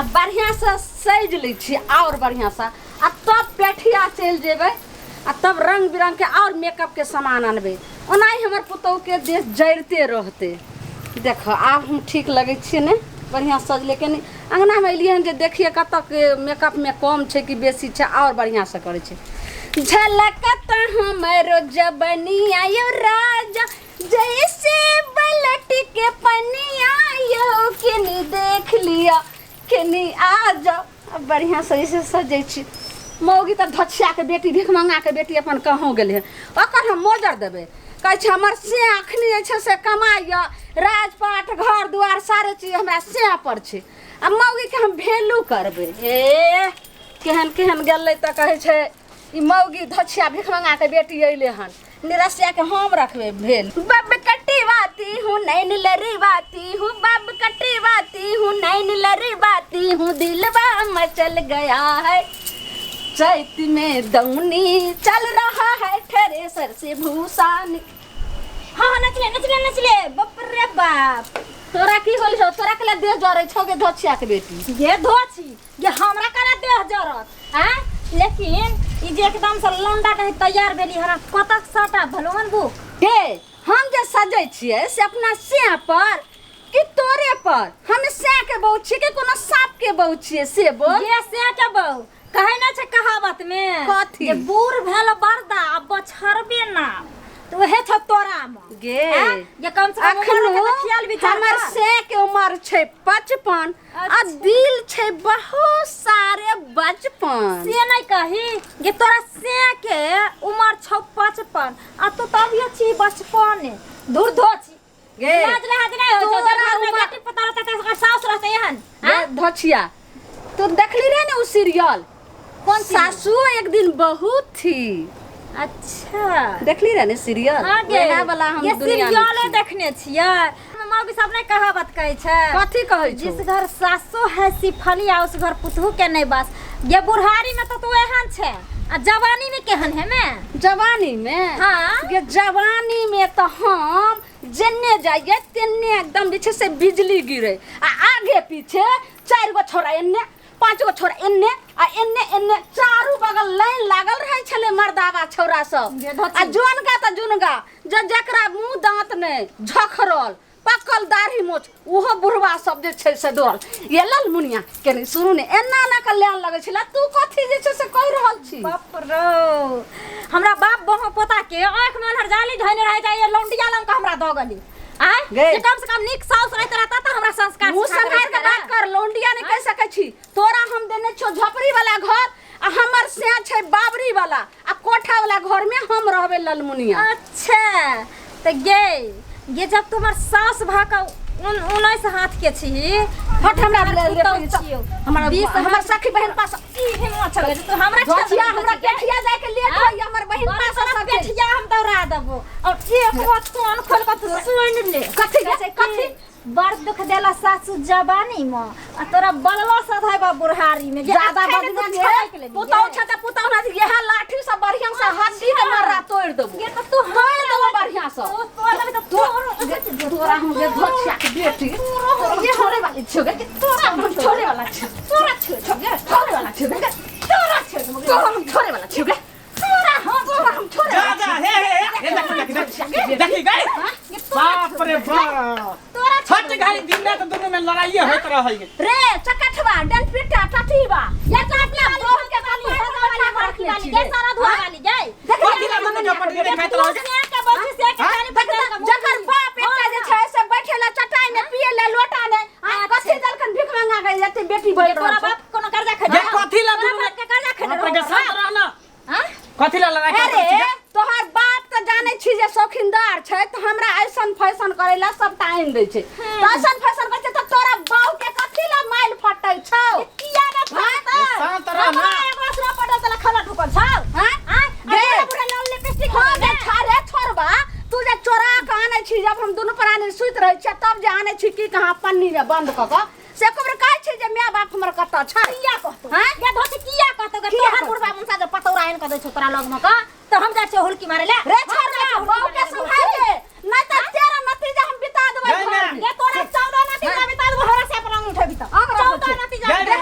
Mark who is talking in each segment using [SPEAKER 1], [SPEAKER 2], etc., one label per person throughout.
[SPEAKER 1] आ बढ़िआँसँ सजि लै छी आओर बढ़िआँसँ आ तब पेठिया चलि जेबै आ तब रङ्ग बिरङ्गके आओर मेकअपके सामान अनबै। ओनाही हमर पुतोहुके देह जरिते रहतै। देखऽ आब हम ठीक लगै छियै ने बढ़िआँ सजले कनि अङ्गनामे एलियै हन जे देखियै कतऽके मेकअपमे कम छै कि बेसी छै आओर बढ़िआँसँ करै छै। झलकत हमरो जबनिया यो राजा जैसे बलट के पनिया यो केनी देख लिया केनी आ जाओ। अब बढ़िआँ से जैसे सजै छी। मौगी तऽ धछियाके बेटी भिखमंगाके बेटी अपन कहूँ गेलै हन ओकर हम मोजर देबै। कहै छै हमर से अखनी जे छै से कमाइए राजपाट घर दुआर सारे चीज हमरा से पर छै आ मौगीके हम वैल्यू करबै। ए केहन केहन गेलै तऽ कहै छै ई मौगी धछिया भिखमंगाके बेटी अयलै हन निरसिया के हम रखबे भेल। बब कटवाती हूँ नैन लड़वाती हूँ बब कटवाती हूँ नैन लड़वाती हूँ दिलवा मचल गया है चैत में दौनी चल रहा है थ्रेसर से भूसा।
[SPEAKER 2] हाँ नचले नचले नचले बाप रे बाप।
[SPEAKER 1] तोरा की होल छौ? तोरा के देह जरै छौ गे धोछिया के बेटी?
[SPEAKER 2] गे धोछी गे हमरा करा देह जरत आ लेकिन ई जे एकदम से लौंडा नहीं तैयार भेली हमरा कतक सटा भलो अनबू।
[SPEAKER 1] गे हम जे सजै छियै से अपना सिया पर कि तोरे पर? हम सिया के बहू छियै कि कोनो साप के बहू छियै से बोल।
[SPEAKER 2] गे सिया के बहू कहै ना छै कहावत में
[SPEAKER 1] कथी?
[SPEAKER 2] जे बूढ़ भेल बरदा आ बछड़बे ना तो वहे छौ तोरा में।
[SPEAKER 1] गे
[SPEAKER 2] आँ? जे कम से कम उमर
[SPEAKER 1] अखनो
[SPEAKER 2] के तऽ ख्याल विचार
[SPEAKER 1] हमर
[SPEAKER 2] कर।
[SPEAKER 1] से के उमर छै 55 आ
[SPEAKER 2] अच्छा।
[SPEAKER 1] दिल छै बहुत सारे बचपन।
[SPEAKER 2] से नहीं कही जे तोरा से के उमर छौ 55 आ तू तब अभियो छी बचपन दूर धो छी।
[SPEAKER 1] गे
[SPEAKER 2] लाज लहाज नहीं होइ छौ,
[SPEAKER 1] तोरा
[SPEAKER 2] जब घर में
[SPEAKER 1] उमर
[SPEAKER 2] बेटी पुतोह रहतै तऽ ओकर साउस रहतै एहन।
[SPEAKER 1] गे
[SPEAKER 2] आँ?
[SPEAKER 1] धोछिया तू देखली रहे ने उ सीरियल?
[SPEAKER 2] कौन सीरियल?
[SPEAKER 1] सासू एक दिन बहू थी।
[SPEAKER 2] अच्छा
[SPEAKER 1] देखली रहे ने सीरियल?
[SPEAKER 2] हाँ गे।
[SPEAKER 1] वएह वाला हम
[SPEAKER 2] ये
[SPEAKER 1] दुनिया में
[SPEAKER 2] सीरियले
[SPEAKER 1] छी।
[SPEAKER 2] देखने छियै। मौगी सब नहीं कहावत कहै छै।
[SPEAKER 1] कथी कहै छौ?
[SPEAKER 2] जिस घर सासो है सिफलिया उस घर पुतहु के नहीं बास। ये बुढ़ारी में तो तू एहन छै आ जवानी में केहन है में?
[SPEAKER 1] जवानी में?
[SPEAKER 2] हाँ।
[SPEAKER 1] ये जवानी में तो हम जेन्ने जाइए तेन्ने एकदम जे छै से बिजली गिरे आ आगे पीछे 4 गो छोरा एन्ने 5 गो छोरा एन्ने आ एन्ने एन्ने चारू बगल लाइन लागल रहै छलै मर्दावा छौरा सब।
[SPEAKER 2] जे धोती।
[SPEAKER 1] आ जुनगा तऽ जुनगा जे जकरा मुँह दाँत नहि झखरल पकल दाढ़ी मोछ ओहो बुढ़वा सब जे छै से दौड़ल ये लल मुनिया के सुनू ने एना एना के लाइन लगै छलै। तू कथी जे छै से कहि रहल छी?
[SPEAKER 2] बाप रो हमरा बाप बहु पोता के आँख में अन्हर जाली धइने रहै जाइए लौंडिया लंग के हमरा दऽ गेली। आँय?
[SPEAKER 1] गे।
[SPEAKER 2] जे कम से कम नीक साउस रहैत रहता तऽ हमरा संस्कार
[SPEAKER 1] मुँह
[SPEAKER 2] सिखा
[SPEAKER 1] सम्हारि
[SPEAKER 2] देने
[SPEAKER 1] के बात कर, लौंडिया नहि कहि सकै छी। तोरा हम देने छियौ झोपड़ी वाला घर आ हमर से छै बाबरी वाला आ कोठा वाला घर में हम रहबै ललमुनिया।
[SPEAKER 2] अच्छा तऽ गे ये जब तुम्हार सास भा का 19 हाथ के छी
[SPEAKER 1] हट हमरा
[SPEAKER 2] तोहर
[SPEAKER 1] ले- ले-
[SPEAKER 2] पुतहु
[SPEAKER 1] ले-
[SPEAKER 2] छियौ।
[SPEAKER 1] हमरा
[SPEAKER 2] 20
[SPEAKER 1] हमर
[SPEAKER 2] हाथ
[SPEAKER 1] सखी बहन पास
[SPEAKER 2] की हिम्मत छौ जे तू हमरा
[SPEAKER 1] धोतिया
[SPEAKER 2] छेड़
[SPEAKER 1] हमरा
[SPEAKER 2] देलही गे?
[SPEAKER 1] पेठिया जाय के लेट
[SPEAKER 2] हाँ?
[SPEAKER 1] होइया, हमर बहिन
[SPEAKER 2] तोरा
[SPEAKER 1] पास
[SPEAKER 2] तोरा
[SPEAKER 1] सखी।
[SPEAKER 2] पेठिया हम दौड़ा देबो और एक गो कान खोल के तू सुन ले।
[SPEAKER 1] कथी गे?
[SPEAKER 2] कहै छै कि
[SPEAKER 1] कथी?
[SPEAKER 2] बड़ दुख देला सासु जवानी में आ तोरा बलवा सधैबा बुढ़ारी में। जे
[SPEAKER 1] ज्यादा
[SPEAKER 2] अखन
[SPEAKER 1] बदमाश
[SPEAKER 2] तू
[SPEAKER 1] है।
[SPEAKER 2] छड़क लेली
[SPEAKER 1] पुतहु
[SPEAKER 2] गे।
[SPEAKER 1] छै तऽ पुतहु ना इएह लाठी से बढ़िया से हड्डी के मर्रा तोड़ देबो।
[SPEAKER 2] ये तऽ तू
[SPEAKER 1] तोड़ देबो बढ़िया से।
[SPEAKER 2] तू तोड़ देबी तऽ तोड़।
[SPEAKER 1] तोरा हम गे धोछिया के बेटी तोरा हम छोड़े वाली छियौ गे। तोरा हम छोड़े वाला छियौ। तोरा छोड़े गे। छोड़े वाला छियौ गे।
[SPEAKER 2] तोरा छोड़े गे।
[SPEAKER 1] तोरा हम छोड़े वाला छियौ गे।
[SPEAKER 2] तोरा हम
[SPEAKER 1] तोरा हम छोड़े
[SPEAKER 3] जा
[SPEAKER 1] वाला
[SPEAKER 3] जा हे हे हे देखी देखी देखी देखी गई बाप रे बाप
[SPEAKER 2] तोरा
[SPEAKER 3] छठ घड़ी दिन रात दुनू में लड़ाइए होइत रहै
[SPEAKER 1] रे चकठवा डनपिटा टटीवा
[SPEAKER 2] ये तो अपना
[SPEAKER 1] बहू के
[SPEAKER 2] वाली
[SPEAKER 1] कपार
[SPEAKER 2] वाली
[SPEAKER 1] पर रखले
[SPEAKER 2] वाली
[SPEAKER 1] छी
[SPEAKER 2] गे
[SPEAKER 1] रे।
[SPEAKER 2] सारा धोआ वाली गे।
[SPEAKER 1] देख
[SPEAKER 3] कथी ला दुनू के पटरी खाइत रहै
[SPEAKER 2] से के बच्ची से के
[SPEAKER 3] हाँ?
[SPEAKER 2] जानी
[SPEAKER 1] देख
[SPEAKER 2] बच्चा
[SPEAKER 1] त जकर बाप एकटा जे छै से बैठे ला चटाई में पिए ला लोटा ने आ कथी दलखन भीख मंगा के जते बेटी बढ़
[SPEAKER 2] तोरा
[SPEAKER 1] रहल छौ।
[SPEAKER 2] बाप कोनो कर्जा खैले
[SPEAKER 3] गे कथी ला दुनू
[SPEAKER 2] तोरा बाप के कर्जा खैले
[SPEAKER 3] बाप रे गे शांत रह ना।
[SPEAKER 2] हाँ?
[SPEAKER 3] कथी ला लड़ाई करैत
[SPEAKER 1] अरे
[SPEAKER 3] छी गे?
[SPEAKER 1] तोहर बाप तऽ जानै छी जे शौखिनदार छै तऽ हमरा ऐसन फैशन करै ला सबटा आनि दै छै। तऽ ऐसन फैशन करै छै तऽ तोरा बाऊ के कथी ला माइल फटै छौ?
[SPEAKER 2] किया ने फटतै?
[SPEAKER 3] शांत रह ना।
[SPEAKER 2] हमरा एगो असरा पटल तला खला ठुकल छौ।
[SPEAKER 1] हाँ?
[SPEAKER 2] आँय? आ
[SPEAKER 1] गे।
[SPEAKER 2] बुढ़ा बुढ़ा लाल लिपस्टिक
[SPEAKER 1] हाँ
[SPEAKER 2] लगेने।
[SPEAKER 1] गे, छारे छोड़बा तू जे चोरा के आनै छी जब हम दुनू प्राणी सुति रहै छियै तब जे आनै छी की कहाँ पन्नी में बंद कऽ कऽ से एको बेर कहै छी जे माय बाप हमर कतऽ छै?
[SPEAKER 2] किया कहतौ?
[SPEAKER 1] हाँ?
[SPEAKER 2] गे धोती किया कहतौ गे?
[SPEAKER 1] किया
[SPEAKER 2] तोहर
[SPEAKER 1] कहतौ?
[SPEAKER 2] बुढ़बा मुनसा जे पतौरा आनि कऽ दै छौ तोरा लगमे कऽ तऽ हम जाइ छियै हुलकी मारै लए।
[SPEAKER 1] रे
[SPEAKER 2] हम
[SPEAKER 1] छोड़बा,
[SPEAKER 2] जाइ छियै हुलकी
[SPEAKER 1] बहू के
[SPEAKER 2] मारै लए।
[SPEAKER 1] सम्हारि ले, नहि तऽ 13 नतीजा हम बिता देबै
[SPEAKER 3] नहीं,
[SPEAKER 1] घर
[SPEAKER 3] नहीं।
[SPEAKER 1] में।
[SPEAKER 2] गे तोरा 14 नतीजा बिता देबौ, हमरा से अपन अंग उठेबी तऽ।
[SPEAKER 1] आंग रखै
[SPEAKER 2] 14
[SPEAKER 1] छी।
[SPEAKER 2] नतीजा
[SPEAKER 3] गए
[SPEAKER 2] बिता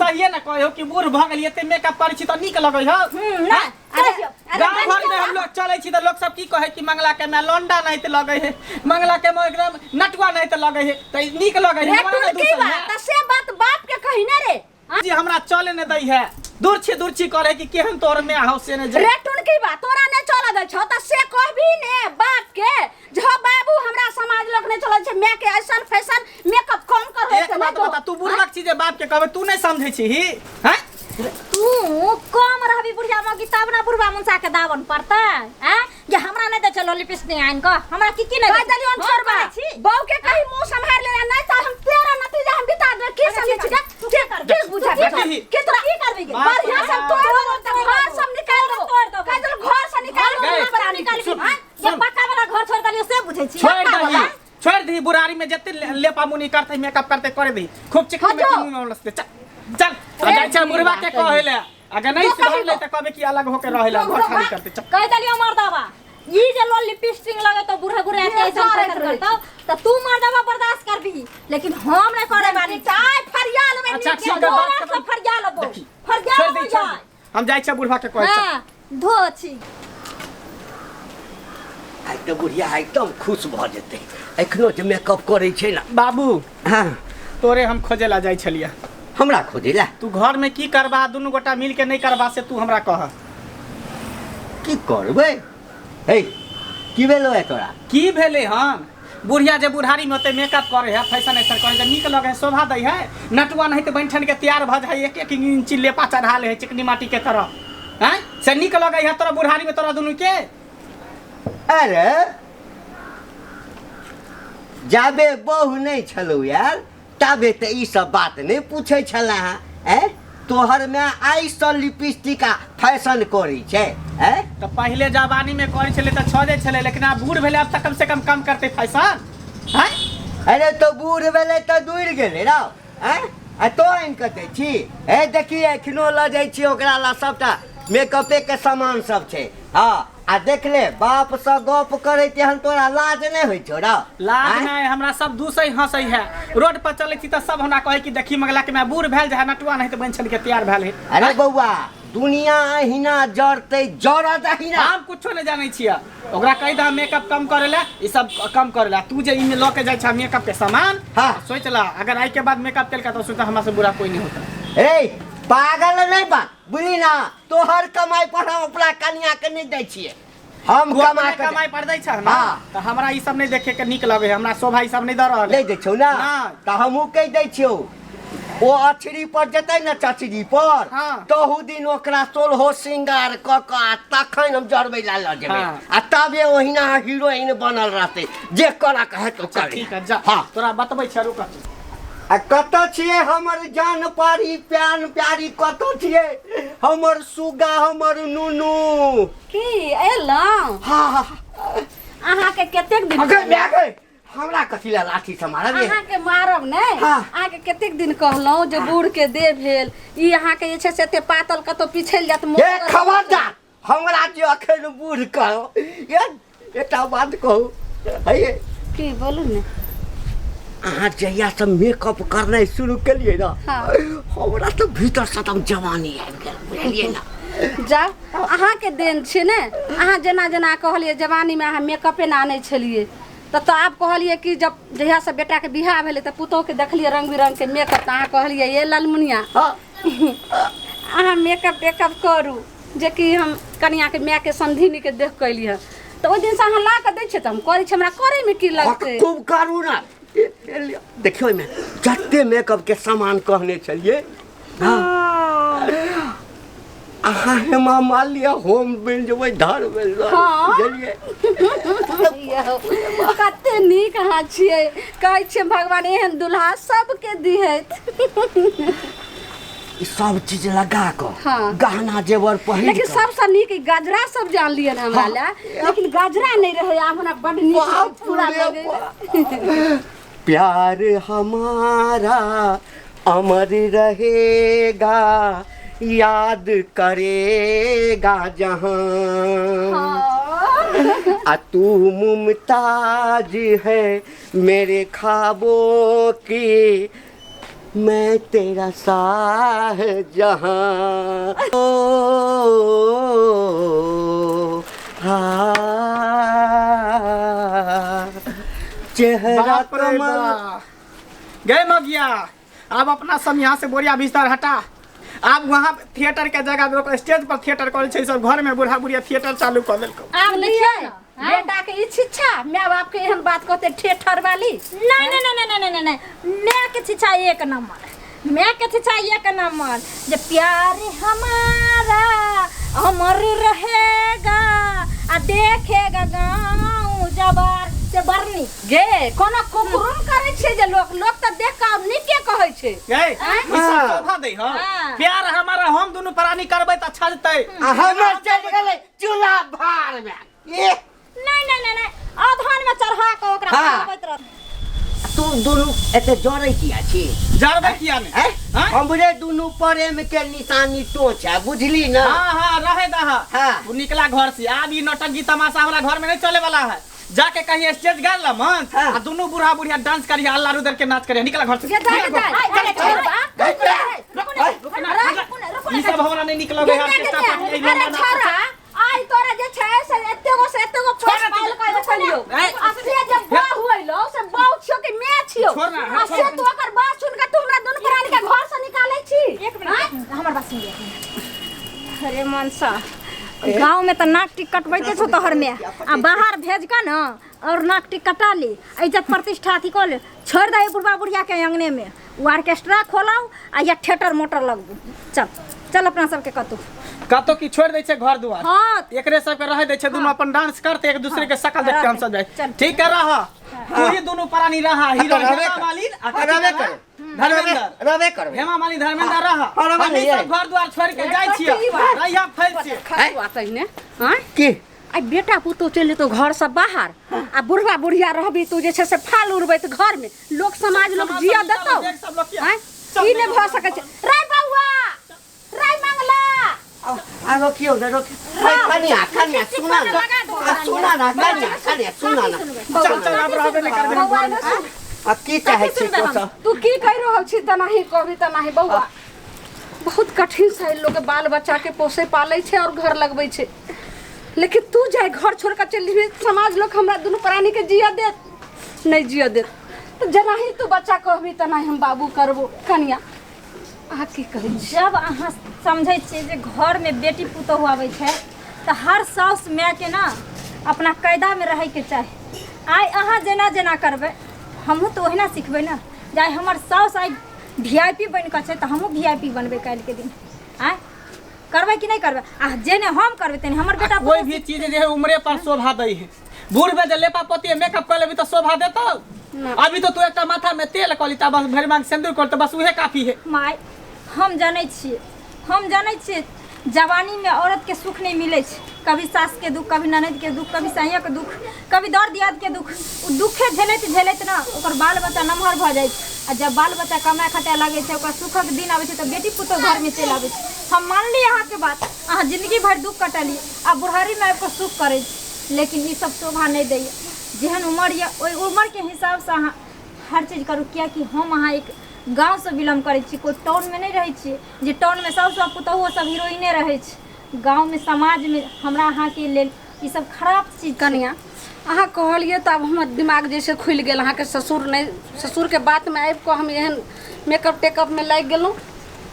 [SPEAKER 3] सहिए ना कहियो कि बूढ़ भऽ गेलियै एते मेकअप करै छी तऽ नीक लगै हौ।
[SPEAKER 2] ना
[SPEAKER 1] अरे
[SPEAKER 2] कहियो।
[SPEAKER 1] अरे
[SPEAKER 3] गाँव घर में हम लोग चले छी तऽ लोग सब की कहे कि मंगला के मैं लौंडा नहीं तऽ लगे है, मंगला के मैं एकदम नटुआ नहीं तऽ लगे है, तऽ ई नीक लगे है
[SPEAKER 1] रे
[SPEAKER 3] हमरा नहि
[SPEAKER 1] टुनकी
[SPEAKER 3] दूसै
[SPEAKER 1] बा
[SPEAKER 3] है।
[SPEAKER 1] त से बात बाप के कही ने रे।
[SPEAKER 3] जी हमरा चले ने दै है, दूर छी दूर छी करे कि केहन तोर में हौ से ने जे।
[SPEAKER 1] रे टुनकी बा तोरा नहीं चल दै छौ त से कहबी ने बाप के जे हो बाबू हमरा समाज लोग नहीं चलै छै, मैं के ऐसन फैशन मेकअप कम कर
[SPEAKER 3] एक बात बता, तू बुढ़बक छी जे बाप के कहबे, तू नहीं समझै छी ही हैं?
[SPEAKER 2] तू कम रहबी बुढ़िया मगी तब ना बुढ़वा मुनसा के दावन पड़तै हैं जे हमरा नहीं दै छै लिपस्टिक आनि कऽ, हमरा की की नहीं
[SPEAKER 1] कह
[SPEAKER 2] दै छै?
[SPEAKER 1] देलियौ
[SPEAKER 2] हम
[SPEAKER 1] छोड़बा
[SPEAKER 2] करै छी।
[SPEAKER 1] बहू के कही मुंह संभाल ले, नहीं त हम तेरा नतीजा हम बिता देबै। की
[SPEAKER 2] अरे
[SPEAKER 1] समझै
[SPEAKER 2] की
[SPEAKER 1] छी
[SPEAKER 2] करबै? तू की करबै?
[SPEAKER 1] की बुझा
[SPEAKER 2] तू की
[SPEAKER 3] करबै?
[SPEAKER 1] के तोरा
[SPEAKER 2] की करबै गे?
[SPEAKER 1] बढ़िया से
[SPEAKER 3] बाप
[SPEAKER 1] तोड़
[SPEAKER 2] रे
[SPEAKER 1] देबौ,
[SPEAKER 2] बाप।
[SPEAKER 1] घर सब निकाल देबौ,
[SPEAKER 2] तोड़ देबौ।
[SPEAKER 1] कह देलौ घर से निकाल देबौ,
[SPEAKER 3] गए।
[SPEAKER 1] हमरा निकाल
[SPEAKER 3] सुन,
[SPEAKER 1] हैं?
[SPEAKER 2] जे
[SPEAKER 3] सुन।
[SPEAKER 2] पक्का वाला घर छोड़ देलियौ से बुझै छी।
[SPEAKER 3] छोड़
[SPEAKER 2] पक्का
[SPEAKER 3] दही,
[SPEAKER 2] वाला?
[SPEAKER 3] छोड़ दही, बुरारी में जते लेपा मुनी करते मेकअप करते करे दही, खूब चिकनी
[SPEAKER 1] हटो।
[SPEAKER 3] में मुंह में लसते। चल चल
[SPEAKER 1] रे
[SPEAKER 3] जाइ छै बुढ़वा के
[SPEAKER 1] बात
[SPEAKER 3] कहे ले, अगर नहीं
[SPEAKER 1] तो
[SPEAKER 3] सुधर ले
[SPEAKER 1] कहिबो।
[SPEAKER 3] त कहबे कि अलग होके रहे ला, घर खाली करते। चल
[SPEAKER 2] कह देलियौ मर्दावा, ई जे लोल लिपस्टिक लगे तो बूढ़ा बुढ़ा
[SPEAKER 1] ये
[SPEAKER 2] के ऐसा
[SPEAKER 1] जरैत
[SPEAKER 2] फैशन
[SPEAKER 1] रहै
[SPEAKER 2] करतौ त तू मर्दावा बर्दाश्त करबी, लेकिन हम नहीं करे बानी।
[SPEAKER 1] चाय फरिया लेबै
[SPEAKER 3] अच्छा,
[SPEAKER 1] नीक
[SPEAKER 3] ठीक है,
[SPEAKER 1] से।
[SPEAKER 3] बात
[SPEAKER 2] तोरा
[SPEAKER 3] खत्म।
[SPEAKER 2] से फरिया लेबो,
[SPEAKER 3] देखी।
[SPEAKER 2] फरिया
[SPEAKER 3] छोड़
[SPEAKER 2] लेबो
[SPEAKER 3] दी, छोड़
[SPEAKER 2] जाय।
[SPEAKER 3] दी। हम जाइ छै बुढ़वा के कहे। चल।
[SPEAKER 2] हां धो छी।
[SPEAKER 4] आइ तऽ बुढ़िया एकदम खुश भऽ जेतै, एखनो जे मेकअप करै छै ने।
[SPEAKER 3] बाबू
[SPEAKER 4] हँ
[SPEAKER 3] तोरे हम खोजे ला जाइ छलियै।
[SPEAKER 4] हमरा खोजै ला?
[SPEAKER 3] तू घर में की करबा, दुनू गोटा मिल के नहीं करबा से तू हमरा कह।
[SPEAKER 4] की करबै? हे की भेलो है तोरा?
[SPEAKER 3] की भेलै हन? बुढ़िया जे बुढ़ारी में होते मेकअप करे है, फैशन ऐसन करे है, नीक लगे है, शोभा दै है, नटुआ नहीं तो बनि ठन के तैयार भऽ जाइ, एक एक इंची लेपा चढ़ा ले है चिकनी माटी के तरह हैं, से नीक लगे है तोरा बुढ़ारी में तोरा दुनू के?
[SPEAKER 4] अरे जाबे बहु नहीं छलौ यार ताबे तऽ ई सब बात नहीं पूछै छला हैं, तोहर में आइ सँ लिपस्टिक आ फैशन करै छै हैं?
[SPEAKER 3] तऽ पहिले जवानी में करै छलै तऽ छजै छलै, लेकिन आब बूढ़ भेलै, आब तऽ कम से कम कम करतै फैशन हैं?
[SPEAKER 4] अरे तो बूढ़ भेलै तऽ दूर गेलै रौ हैं? आ तो आनि कऽ दै छी? हे देखी एखनो लऽ जाइ छी ओकरा ला सबटा मेकअपे के सामान सब छै। हाँ आ देख ले बाप सँ गप करैत एहन तोरा लाज नहि होइ छौ रौ?
[SPEAKER 3] लाज
[SPEAKER 4] आँय?
[SPEAKER 3] नहीं, हमरा सब दूसै हंसै है, रोड पर चलै छी तऽ सब हमरा कहै कि देखी मंगला के मैं बूढ़ भेल जे नटुआ नहीं तऽ बनि छल के तैयार भेल है।
[SPEAKER 4] अरे बौआ दुनिया अहिना जरतै, जरत अहिना।
[SPEAKER 3] हम कुछो नहीं जानै छियै, ओकरा कहि दह मेकअप कम करे ला, ई सब कम करे ला। तू जे ई में लऽ के जाइ छ मेकअप के सामान,
[SPEAKER 4] हाँ।
[SPEAKER 3] सोच ला अगर आई के बाद मेकअप केलका तऽ सोच हमरा से बुरा कोई नहीं होता।
[SPEAKER 4] रे पागल नहीं बा बुझली ना, तोहर कमाई पर हम अपना कनिया के नहीं दै छियै, हम
[SPEAKER 3] तू
[SPEAKER 4] कमा
[SPEAKER 3] अपने
[SPEAKER 4] के
[SPEAKER 3] कमाई पर दै छ ना,
[SPEAKER 4] हाँ।
[SPEAKER 3] तऽ हमरा ई सब नहीं देखे के नीक लगे है, हमरा शोभा ई सब नहीं दऽ रहल है।
[SPEAKER 4] नहीं दै छौ ना,
[SPEAKER 3] ना।
[SPEAKER 4] तऽ हमहूँ कहि दै छियौ ओ अछरी पर जेतै ने चचरी पर,
[SPEAKER 3] हाँ।
[SPEAKER 4] तहू दिन ओकरा सोलहो श्रृंगार कऽ कऽ आ तखन हम जरबै ला लऽ जेबै,
[SPEAKER 3] हाँ।
[SPEAKER 4] आ तबे ओहिना हीरोइन बनल रहतै, जे करऽ के हेतौ
[SPEAKER 3] अच्छा,
[SPEAKER 4] करे।
[SPEAKER 3] ठीक है जा।
[SPEAKER 4] हाँ।
[SPEAKER 3] तोरा बतबै छियै रुक।
[SPEAKER 4] आ कतऽ छियै हमर जान पारी प्यान प्यारी, कतऽ छियै हमर सुगा हमर नुनू?
[SPEAKER 1] की एलहुँ?
[SPEAKER 4] हाँ।
[SPEAKER 1] अहाँके कतेक दिन
[SPEAKER 4] अगे माय गे, हमरा कथी ला लाठी से मारब ये?
[SPEAKER 1] अहाँके मारब नहि,
[SPEAKER 4] हाँ।
[SPEAKER 1] अहाँके कतेक दिन कहलहुँ जे बूढ़ के देह भेल ई अहाँके जे छै से एते पातल कतौ पिछड़ि जायत।
[SPEAKER 4] ए खबरदार हमरा जे अखन बूढ़ कहो, ये एकटा बात कहू हे?
[SPEAKER 1] की बोलू ने।
[SPEAKER 4] अहाँ जहिया से मेकअप करनाइ शुरू केलियै ना,
[SPEAKER 1] हाँ।
[SPEAKER 4] हमरा तऽ भीतर से एकदम जवानी आबि गेल, बुझलियै ना?
[SPEAKER 1] जाउ अहाँके देन छै ने, अहाँ जेना जेना कहलियै जवानीमे अहाँ मेकअपे ने आनै छलियै तऽ आब कहलियै कि जब जहियासँ बेटाके बियाह भेलै तऽ पुतोहके देखलियै रंग बिरंगके मेकअप, तऽ अहाँ कहलियै ये ललमुनिया
[SPEAKER 4] हाँ।
[SPEAKER 1] अहाँ मेकअप टेकअप करू, जेकि हम कनियाके मायके समधिनीके देख कऽ एलियै हँ, तऽ ओहि दिनसँ अहाँ ला कऽ दै छियै तऽ हम करै छी, हमरा करैमे की लगतै?
[SPEAKER 4] खूब करू ना, देखियौ एहिमे जते मेकअप के सामान कहने छलियै।
[SPEAKER 1] हाँ।
[SPEAKER 4] अहाँ हेमा मालिनी होम बनि जेबै, धर बनि जेबै,
[SPEAKER 1] हाँ।
[SPEAKER 4] बुझलियै?
[SPEAKER 1] यौ, कते नीक अहाँ छियै, कहै छियै भगवान एहन दुल्हा सबके दिहैत।
[SPEAKER 4] ई सब चीज लगा कऽ
[SPEAKER 1] हाँ।
[SPEAKER 4] गहना जेवर पहिर
[SPEAKER 1] लेकिन
[SPEAKER 4] कऽ।
[SPEAKER 1] सबसँ नीक ई गजरा सब जे आनलियै हन हमरा
[SPEAKER 4] हाँ।
[SPEAKER 1] लए, लेकिन गजरा नहि रहै, आब हमरा बड्ड नीक
[SPEAKER 4] बाप
[SPEAKER 1] पूरा
[SPEAKER 4] रे
[SPEAKER 1] लगै।
[SPEAKER 4] बाप। प्यार हमारा अमर रहेगा, याद करेगा जहां,
[SPEAKER 1] हाँ।
[SPEAKER 4] आ तू मुमताज है मेरे ख्वाबों की, मैं तेरा शाह जहां ओ हाँ चेहरा
[SPEAKER 3] बाप रे
[SPEAKER 4] कमल
[SPEAKER 3] बा। गए मगिया, अब अपना सब यहाँ से बोरिया बिस्तर हटा। अब वहाँ थिएटर के जगह लोग स्टेज पर थिएटर करे छै, सब घर में बूढ़ा बुढ़िया थिएटर चालू कर देलको।
[SPEAKER 1] आब
[SPEAKER 2] देखियौ
[SPEAKER 1] लियै
[SPEAKER 2] ने, आँय?
[SPEAKER 1] बेटा के ई शिक्षा, माय बाप के एहन बात कहते ठेठर वाली।
[SPEAKER 2] नहीं नहीं नहीं नहीं नहीं नहीं, मैं के शिक्षा एक नंबर, मैं के शिक्षा एक नंबर। जे प्यार हमारा अमर रहेगा आ देखेगा गाँव जवार से बरनी।
[SPEAKER 1] गे कोनो कुकुरुम करै छै जे लोक लोक तऽ देख कऽ नीके कहै छै।
[SPEAKER 3] गए ई सब
[SPEAKER 4] हाँ।
[SPEAKER 3] शोभा दै हो।
[SPEAKER 2] हाँ।
[SPEAKER 3] प्यार हमारा हम दुनू प्राणी करबै त अच्छा जतै।
[SPEAKER 4] आ हमर चलि गेलै चूल्हा भार में। ए
[SPEAKER 2] नहीं नहीं नहीं नहीं, अधन में चढ़ा के ओकरा
[SPEAKER 4] हाँ।
[SPEAKER 2] खिलबैत रह।
[SPEAKER 4] तू दुनू एते जरै किया छी?
[SPEAKER 3] जरबै किया ने?
[SPEAKER 4] हैं?
[SPEAKER 3] हाँ?
[SPEAKER 4] हमरे दुनू प्रेम के निशानी तो छै, बुझली ना?
[SPEAKER 3] हाँ हाँ रहे दहा।
[SPEAKER 4] हाँ।
[SPEAKER 3] तू निकला घर से, आब ई नौटंकी तमाशा हमरा घर में नहीं चले वाला है। जाके कहीं स्टेज गाड़ ला मंच
[SPEAKER 4] हाँ।
[SPEAKER 3] आ दुनू बूढ़ा बुढ़िया डांस करिया, अल्लाह रुदर के नाच करिया। निकला घर से।
[SPEAKER 1] गे जा
[SPEAKER 3] निकला
[SPEAKER 1] गे
[SPEAKER 3] घर।
[SPEAKER 1] जा।
[SPEAKER 2] अरे,
[SPEAKER 1] चल,
[SPEAKER 2] अरे,
[SPEAKER 1] छोड़ बा।
[SPEAKER 2] रुको ना, रुको ना, रुको ना, रुको ना।
[SPEAKER 3] ई सब हमरा नहीं निकलबे
[SPEAKER 1] गे,
[SPEAKER 3] है
[SPEAKER 1] गे,
[SPEAKER 3] ऑर्केस्ट्रा
[SPEAKER 1] गे,
[SPEAKER 3] पार्टी, ई
[SPEAKER 1] अरे
[SPEAKER 3] लौंडा नाच।
[SPEAKER 1] छोरा, आइ तोरा जे छै से एते गो से एते गो
[SPEAKER 3] छोड़
[SPEAKER 1] पोस
[SPEAKER 3] ना तू।
[SPEAKER 1] पाल के रखलियौ।
[SPEAKER 3] ए,
[SPEAKER 1] आ से जे बहु होइलो से बहु छियौ कि मैं छियौ?
[SPEAKER 3] छोड़ ना,
[SPEAKER 1] आ
[SPEAKER 3] छोड़
[SPEAKER 1] से
[SPEAKER 3] ना।
[SPEAKER 1] तू ओकर बात सुन के तू हमरा दुनू प्राणी के घर से निकालै छी।
[SPEAKER 2] एक मिनट, एक मिनट, हमर बात सुन लिअ। अरे मनसा, गाँव में तो नाक टिक कटबैते छौ तोहर में, आ बाहर भेज के न और नाक टिक कटा ली, इज्जत प्रतिष्ठा अथी कऽ ले। छोड़ि दे बुढ़बा बुढ़िया के अंगने में, ओ ऑर्केस्ट्रा खोलाउ आ या थिएटर मोटर लगबू। चल चल अपना सबके कतौ
[SPEAKER 3] कतौ की छोड़ दै छै घर दुआर।
[SPEAKER 2] हाँ।
[SPEAKER 3] एकरे सबके रह दै छै, दुनू अपन डांस करते एक दूसरे के शकल देखते हम सब जाय।
[SPEAKER 2] चल।
[SPEAKER 3] ठीक है रह, तू ही दुनू प्राणी रह, हीरो
[SPEAKER 4] रहबे
[SPEAKER 3] हेमा
[SPEAKER 4] कर।
[SPEAKER 3] मालिनी आ
[SPEAKER 4] हाँ, रहबे
[SPEAKER 3] कथी
[SPEAKER 4] कर।
[SPEAKER 3] धर्मेंद्र।
[SPEAKER 4] रहबे करबै।
[SPEAKER 3] हेमा मालिनी धर्मेंद्र रह।
[SPEAKER 4] हाँ, रहबे
[SPEAKER 3] हम
[SPEAKER 4] नहीं,
[SPEAKER 3] सब घर द्वार छोड़ के जाइ छियै, रहिया फैल छियै।
[SPEAKER 1] खसुआ तहिने आँय?
[SPEAKER 4] की
[SPEAKER 1] आ बेटा पुतोह चलि जेतौ घर से बाहर आ बुढ़वा बुढ़िया रहबी तू जे छै से फाल उड़बैत घर में, लोक समाज लोक
[SPEAKER 3] समाज
[SPEAKER 1] जिया
[SPEAKER 3] सब
[SPEAKER 1] देतौ?
[SPEAKER 3] देख सब लोक किया?
[SPEAKER 1] आँय?
[SPEAKER 3] चल,
[SPEAKER 1] ई नहि भऽ सकै छै। रे बौआ, रे मंगला,
[SPEAKER 4] आ रोकियो ने, रोकियो। कनिया कनिया सुना ना, आ सुना ना कनिया कनिया सुना ना।
[SPEAKER 3] चल चल आब रहबे नहि करबै हम
[SPEAKER 1] बौआ
[SPEAKER 3] घर में।
[SPEAKER 1] ने सुन।
[SPEAKER 4] आ की चाहै छी
[SPEAKER 2] सुनबै
[SPEAKER 4] तो
[SPEAKER 2] हम?
[SPEAKER 4] सब?
[SPEAKER 1] तू की कहि रहल छी तेनाही कहबी तेनाही। बौआ बहुत कठिन से लोग के बाल बच्चा के पोसे पालै छै और घर लगबै छै, लेकिन तू जाय घर छोड़ के चलि जेबही, समाज लोग हमरा दुनू प्राणी के जिया देत नहि जिया देत। तऽ जेनाही तू बच्चा कहबी तेनाही हम बाबू करबो। कनिया अहाँ की कहै छी?
[SPEAKER 2] जब अहाँ समझै छियै जे घरमे बेटी पुतोहु आबै छै तऽ हर साउस मायके ना अपना कायदामे रहैके चाही। आइ अहाँ जेना जेना करबै हमहूँ तऽ ओहिना सिखबै ने। जे आइ हमर साउस आइ VIP बनि कऽ छै तऽ हमहूँ VIP बनबै काल्हिके दिन। आँय करबै कि नहि करबै? आ जेने हम करबै तेने हमर बेटा
[SPEAKER 3] कोई भी चीज जे है उम्रे पर शोभा दै है। बूढ़ में जे लेपा पोती मेकअप कर लेबी तऽ शोभा देतौ? अभी तो तू एकटा माथा में तेल कऽ ली तऽ बस, भरि मांग सिंदूर कर तऽ बस, उहे काफी है।
[SPEAKER 2] माय हम जानै छियै, हम जानै छियै जवानीमे औरतके सुख नहि मिलै छै। कभी सासके दुख, कभी ननदके दुख, कभी सैयाके दुख, कभी दर दियादके दुख। ओ दुखे झेलैत झेलैत ने ओकर बाल बच्चा नमहर भऽ जाइ छै, आ जब बाल बच्चा कमाए खटाए लागै छै, ओकर सुखक दिन आबै छै तऽ बेटी पुतोह घरमे चलि आबै छै। हम मानली अहाँके बात, अहाँ जिंदगी भरि दुख कटलियै आ बुढ़ारीमे आबि कऽ सुख करै छी, लेकिन ई सब शोभा नहि दैए। जेहन उमर यऽ ओहि उमरके हिसाबसँ अहाँ हर चीज करू, किएकि हम अहाँ एक गाँवसँ बिलोंग करै छी, कोइ टाउनमे नहि रहै छियै जे टाउनमे साउस आ पुतोहुओ सब हीरोइने रहै छै। गाँवमे समाजमे हमरा अहाँके लेल ई सब खराब चीज छै।
[SPEAKER 1] कनिया अहाँ कहलियै तऽ आब हमर दिमाग जे छै खुलि गेल। अहाँके ससुर नहि, ससुरके बातमे आबि कऽ हम एहन मेकअप टेकअपमे लागि गेलहुँ।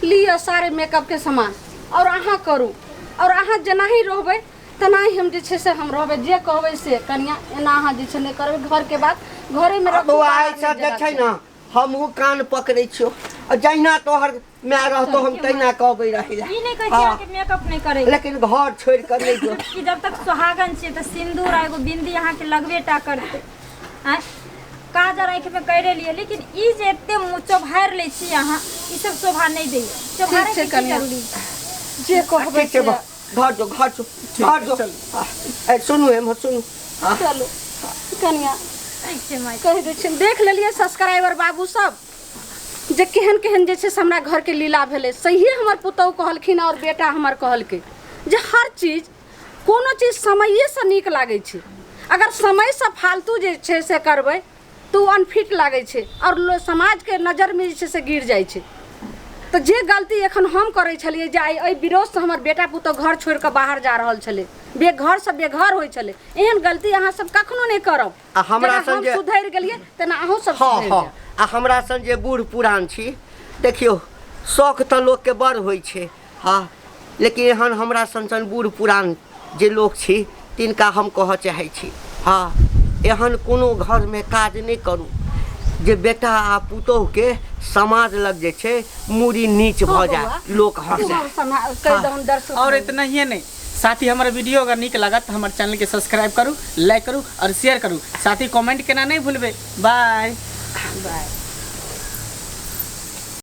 [SPEAKER 1] लिअ सारे मेकअपके सामान आओर अहाँ करू, आओर अहाँ जेनाही रहबै तेनाही हम जे छै से हम रहबै, जे कहबै से। कनिया एना अहाँ जे छै नहि करबै, घरके बात घरेमे रखू,
[SPEAKER 4] बौआ
[SPEAKER 1] बाहर
[SPEAKER 4] आइ
[SPEAKER 1] नहि
[SPEAKER 4] सब जे
[SPEAKER 1] जेबाक
[SPEAKER 4] छै
[SPEAKER 1] छै।
[SPEAKER 4] ने हमहूँ कान पकड़ै छियौ, आ जहिना तोहर माय रहतो हम तहिना कहबै रहै लए।
[SPEAKER 2] ई नहि कहै छी
[SPEAKER 4] हाँ।
[SPEAKER 2] अहाँके मेकअप नहि करै,
[SPEAKER 4] लेकिन घर छोड़ि कऽ नहि जो।
[SPEAKER 2] कि जब तक सुहागन छियै तऽ सिन्दूर आ एगो बिन्दी अहाँके लगबे टा करतै। आँय काजर आँखिमे करि लिअ, लेकिन ई जे एते मुँह चौभारि लै छी अहाँ, ई सब शोभा नहि दैए। चौभारैके
[SPEAKER 1] छै
[SPEAKER 2] की
[SPEAKER 1] कनिया।
[SPEAKER 2] जरूरी छै?
[SPEAKER 1] जे कहबै
[SPEAKER 4] ठीक छै
[SPEAKER 1] से।
[SPEAKER 4] बा, घर जो, घर जो, घर जो।
[SPEAKER 3] चल।
[SPEAKER 4] ए सुनू, एम्हर सुनू। हाँ।
[SPEAKER 1] चलू कनिया।
[SPEAKER 2] ठीक छै माय।
[SPEAKER 1] कहि दै छियनि, देख लेलियै सब्सक्राइबर बाबू सब जे केहन केहन जे छै से हमरा घरके लीला भेलै। सहिए हमर पुतहु कहलखिन आओर बेटा हमर कहलकै जे हर चीज कोनो चीज समयेसँ नीक लागै छै। अगर समयसँ फालतू जे छै से करबै तऽ ओ अनफिट लागै छै आओर लोक समाजके नजरमे जे छै से गिर जाइ छै। तऽ जे गलती एखन हम करै छलियै जे आइ एहि विरोधसँ हमर बेटा पुतहु घर छोड़ि कऽ बाहर जा रहल छलै, बेघरसँ बेघर होइ छलै, एहन गलती अहाँ सब कखनो नहि करब।
[SPEAKER 4] आ हमरा
[SPEAKER 1] जेना
[SPEAKER 4] सन
[SPEAKER 1] हम
[SPEAKER 4] जे
[SPEAKER 1] सुधरि गेलियै तेना अहूँ सब
[SPEAKER 4] हँ
[SPEAKER 1] सुधरि
[SPEAKER 4] हँ
[SPEAKER 1] जायब।
[SPEAKER 4] आ हमरा सन जे बूढ़ पुरान छी, देखियौ शौक तऽ लोकके बड़ होइ छै, हँ, लेकिन एहन हमरा सन सन बूढ़ पुरान जे लोक छी तिनका हम कहऽ चाहै छी, हँ, एहन कोनो घरमे काज नहि करू जे बेटा आ पुतोहुके समाज लग जे छै मूड़ी नीच भऽ जाय, लोक हँसै।
[SPEAKER 1] कहि दहुन दर्शक।
[SPEAKER 3] और इतना ही नहीं साथी, हमर वीडियो अगर नीक लागत तऽ हमर चैनल के सब्सक्राइब करू, लाइक करू और शेयर करू। साथ ही कमेंट केना नहीं भूलबै। बाय
[SPEAKER 1] बाय।